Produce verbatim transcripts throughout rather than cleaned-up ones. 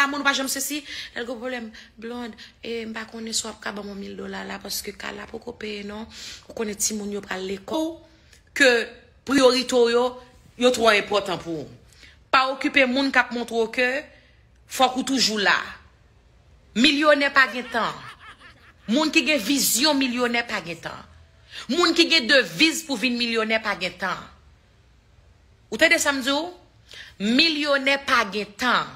Moun pa janm sesi, lè l gen pwoblèm. Blonde, e, m pa konnen si w ap ka ban mwen mil dola la, paske kay la poko peye non. Ou konnen timoun yo pral lekòl. Ke priyorite w yo, yo twò enpòtan pou ou. Pa okipe moun k ap montre w ke fòk ou toujou la. Milyonè pa gen tan. Moun ki gen vizyon milyonè pa gen tan. Moun ki gen deviz pou vin milyonè pa gen tan. Ou tande sa m di w? Milyonè pa gen tan.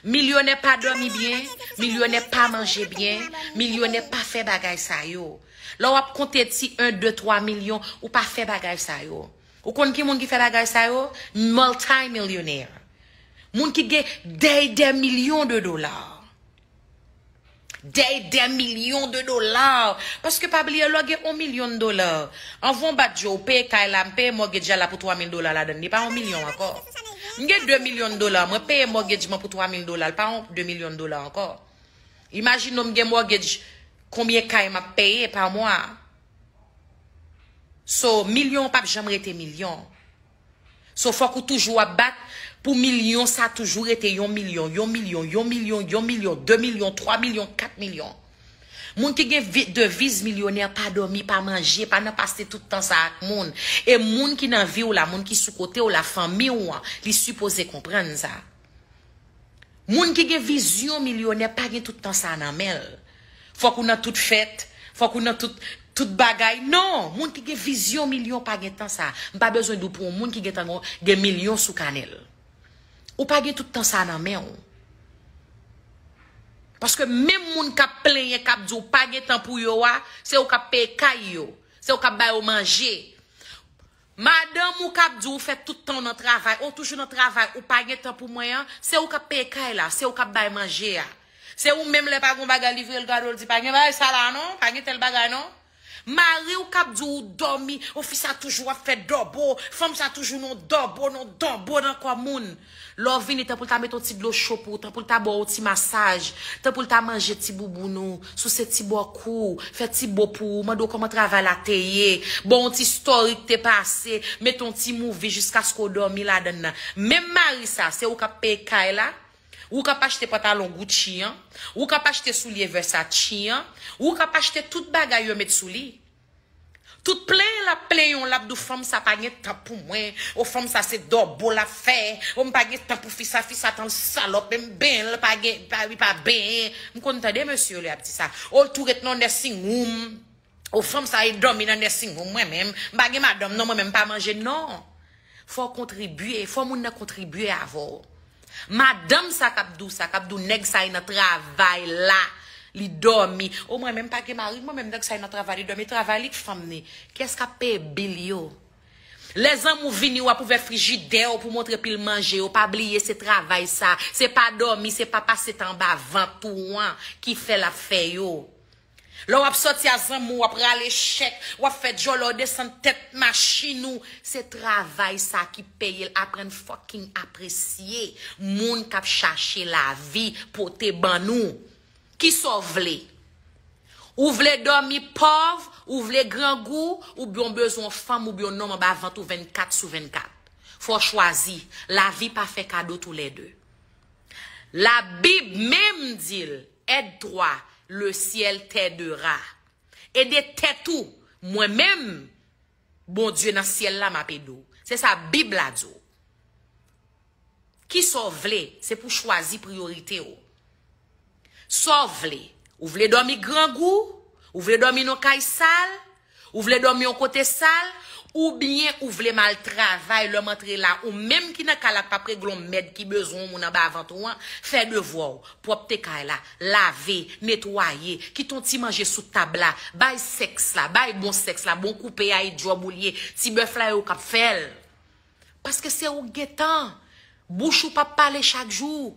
Milyonè pa dòmi byen, milyonè pa manje byen, milyonè pa fè bagay sa yo. Lè w ap konte ti en, de, twa milyon, ou pa fè bagay sa yo. Ou konn ki moun ki fè bagay sa yo? Miltimilyonè. Moun ki gen dèy dè milyon de dola. Dèy dè milyon de dola. Paske pa bliye, lè w gen yon milyon de dola, anvan w bat je w, ou peye kay la, m peye mortgage la pou twa mil dola ladann. Li pa yon milyon ankò. M gen de milyon de dola, mwen peye mortgage mwen pou twa mil dola, li pa yon de milyon de dola ankò. Imajine w m gen mortgage, konbyen kay m ap peye pa mwa. So, milyon p ap janm rete milyon. So, fòk ou toujou ap bat pou milyon sa toujou rete yon milyon, yon milyon, yon milyon, yon milyon, de milyon, twa milyon, kat milyon. Moun ki gen vi- deviz milyonè pa dòmi, pa manje, pa nan pase tout tan sa ak moun. E moun ki nan vi w la, moun ki sou kote w la, fanmi w an, li sipoze konprann sa. Moun ki gen vizyon milyonè pa gen tout tan sa nan men l. Fòk ou nan tout fèt, fòk ou nan tout, tout bagay. Non, moun ki gen vizyon milyon pa gen tan sa. M pa bezwen di w pou yon moun ki gen tan gen, gen milyon sou kanè l. Ou pa gen tout tan sa nan men w. Paske menm moun k ap plenyen, k ap di w pa gen tan pou yo a, se ou k ap peye kay yo, se ou k ap ba yo manje. Madanm ou k ap di w fè tout tan w nan travay, ou toujou nan travay, ou pa gen tan pou mwen an, se ou k ap peye kay la, se ou k ap bay manje a. Se ou menm lè pa gen bagay li vire l gade w, l di pa gen bagay sa la non, pa gen tèl bagay non. Mari w k ap di w dòmi, ou fi sa toujou ap fè dòbo, fanm sa toujou nan dòbo, nan dòbo nan kò moun. Lè w vini, tanpou l ta met yon ti dlo cho pou ou, tanpou l ta ba w yon ti masaj, tanpou l ta manje ti bouboun ou, souse ti bò kou w, fè ti bo pou ou, mande w kòman travay la te ye, ba w yon ti story k te pase, met yon ti movie jiskaske w dòmi ladann nan. Menm mari sa, se ou k ap peye kay la, ou k ap achte pantalon Gucci an, ou k ap achte soulye Versace an, ou k ap achte tout bagay yo met sou li. Tout plenyen l ap plenyen w, l ap di w fanm sa pa gen tan pou mwen, o fanm sa se dòbo l ap fè, o m pa gen tan pou fi sa, fi sa tan salòp, menm benyen l pa gen, pa, li pa benyen. M konn tande mesye yo lè y ap di sa. O l tou ret nan nursing home, o fanm sa e dòmi nan nursing home, mwen menm, m pa gen madanm non, mwen menm m pa manje non. Fò w kontribye, fò moun nan kontribye avè w. Madanm sa k ap di w sa, k ap di w nèg sa e nan travay la, li dòmi. O mwen menm pa gen mari, mwen menm nèg sa e nan travay, li dòmi, travay li k fanm ni. Kiyès k ap peye bil yo? Lè zanmi w vini, w ap ouvè frijidè w pou montre pil manje yo, pa bliye se travay sa, se pa dòmi, se pa pase tan anba vant ou an ki fè l ap fè yo. Lè w ap sòti a zanmi w, w ap rale chèk, w ap fè djòlè, w desann tèt machin ou, se travay sa ki peye l. Aprann fucking apresye moun k ap chache lavi pote ban nou. Kisa w vle? Ou vle dòmi pòv, ou vle grangou, oubyen w bezwen yon fanm oubyen yon nonm anba vant ou vennkat sou vennkat? Fò w chwazi. Lavi pa fè kado toulède. Labib menm di l, aide-toi, le ciel t'aidera. Ede tèt ou, mwen menm, Bondye nan syèl la, m ap ede w. Se sa Bib la di w. Kisa w vle, se pou w chwazi priyorite w. Sa w vle, ou vle dòmi grangou, ou vle dòmi nan kay sal, ou vle dòmi yon kote sal, oubyen ou vle m al travay, lè m antre la, ou menm ki nan kay la k p ap regle yon mèd ki bezwen yon moun anba vant ou an, fè devwa w, pwòpte kay la, lave, netwaye, kite yon ti manje sou tab la, bay sèks la, bay bon sèks la, bon koupe a, e djòb ou l ye, ti bèf la e ou k ap fè l. Paske se ou k gen tan. Bouch ou p ap pale chak jou.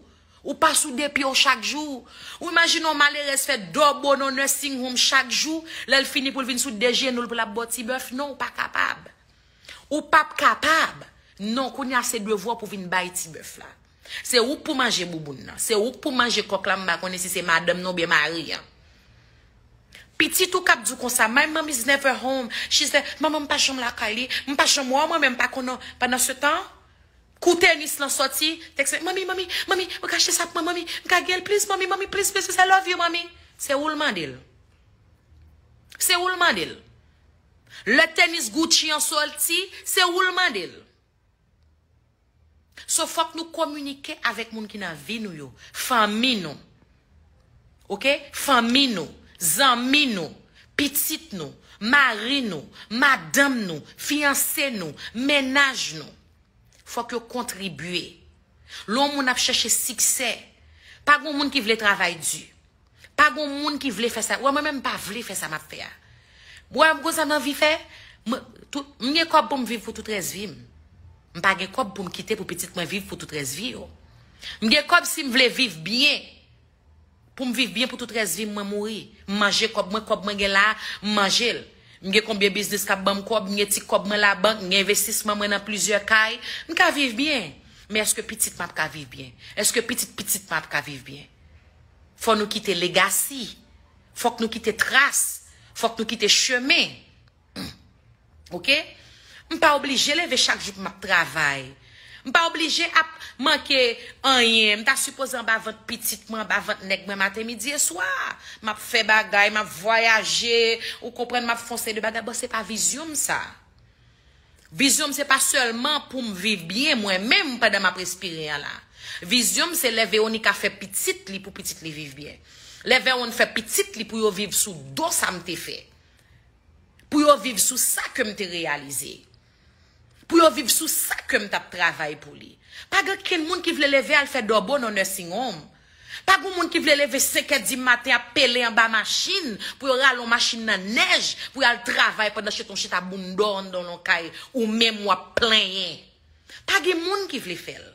Ou pa sou de pye w chak jou. Ou imajine yon malerèz fè dòbo nan nursing home chak jou, lè l fini pou l vin sou de jenou l pou l ap ba w ti bèf. Non, ou pa kapab. Ou p ap kapab. Non, kounye a se devwa w pou vin bay ti bèf la. Se ou k pou manje bouboun nan. Se ou k pou manje kòk la, m pa konnen si se madanm nan oubyen mari an. Pitit ou k ap di w konsa, "My mom is never home. She's there." Manman m pa janm lakay li. M pa janm wè w, mwen menm m pa konnen w. Pandan se tan, Kou tenis lan sòti, texte, "Manmi, manmi, manmi, ou ka achte sa pou mwen, manmi, m ka gen l, please, manmi, manmi, please, please, please, I love you, manmi." Se ou l mande l. Se ou l mande l. Lè tenis Gucci an sòti, se ou l mande l. So, fòk nou kominike avèk moun ki nan vi nou yo, fanmi nou. Oke? Fanmi nou, zanmi nou, pitit nou, mari nou, madanm nou, fiyanse nou, mennaj nou. Fòk yo kontribye. Lè yon moun ap chèche siksè, pa gen moun ki vle travay di. Pa gen moun ki vle fè sa. Wè, mwen menm m pa vle fè sa m ap fè a. Wè, m konsa m anvi fè. Mwen, tout, m gen kòb pou m viv pou tout rès vi m. M pa gen kòb pou m kite pou pitit mwen viv pou tout rès vi yo. M gen kòb si m vle viv byen. Pou m viv byen pou tout rès vi m, mwen mouri. M manje kòb mwen, kòb mwen gen la, m manje l. M gen konbyen biznis k ap ban m kòb, m gen ti kòb mwen labank, m gen envestisman mwen nan plizyè kay. M ka viv byen. Men èske pitit mwen ap ka viv byen? Èske pitit pitit mwen ap ka viv byen? Fò nou kite legasi. Fòk nou kite tras. Fòk nou kite chemen. Oke? M pa oblije leve chak jou pou m ap travay. M pa oblije ap manke anyen. M ta sipoze anba vant pitit mwen, anba vant nèg mwen maten, midi e swa. M ap fè bagay, m ap vwayaje, ou konprann, m ap fè yon seri de bagay. Bon, se pa vizyon m sa. Vizyon m se pa sèlman pou m viv byen mwen menm pandan m ap respire an la. Vizyon m se lè Veronica fè pitit li pou pitit li viv byen. Lè Veron fè pitit li pou yo viv sou do sa m te fè. Pou yo viv sou sa ke m te reyalize. Pou yo viv sou sa ke m t ap travay pou li. Pa gen kenn moun ki vle leve al fè dòbo nan nursing home. Pa gen moun ki vle leve senkè di maten ap pele anba machin pou yo rale yon machin nan nèj pou y al travay pandan chita w chita bounda w anndan yon kay ou menm w ap plenyen. Pa gen moun ki vle fè l.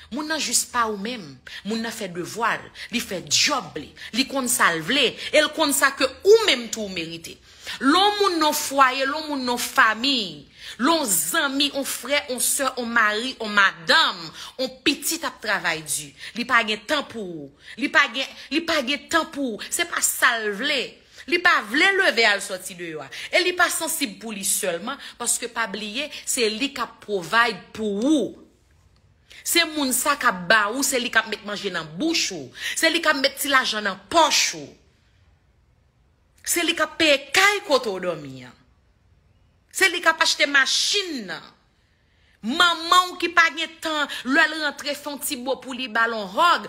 Moun nan jis pa ou menm. Moun nan fè devwa l. Li fè djòb li. Li konn sa l vle. E l konn sa ke ou menm tou ou merite. Lè w moun nan fwaye, lè w moun nan fami, lè w zanmi, yon frè, yon sè, yon mari, yon madanm, yon pitit ap travay di. Li pa gen tan pou ou. Li pa gen, li pa gen tan pou ou. Se pa sa l vle. Li pa vle leve al sòti deyò a. E li pa sansib pou li sèlman, paske pa bliye, se li k ap provide pou ou. Se moun sa k ap ba ou, se li k ap met manje nan bouch ou. Se li k ap met ti lajan nan pòch ou. Se li k ap peye kay kote w dòmi an. Se li k ap achte machin nan. Manman w ki pa gen tan, lè l rantre, fè yon ti bo pou li, ba l yon hug,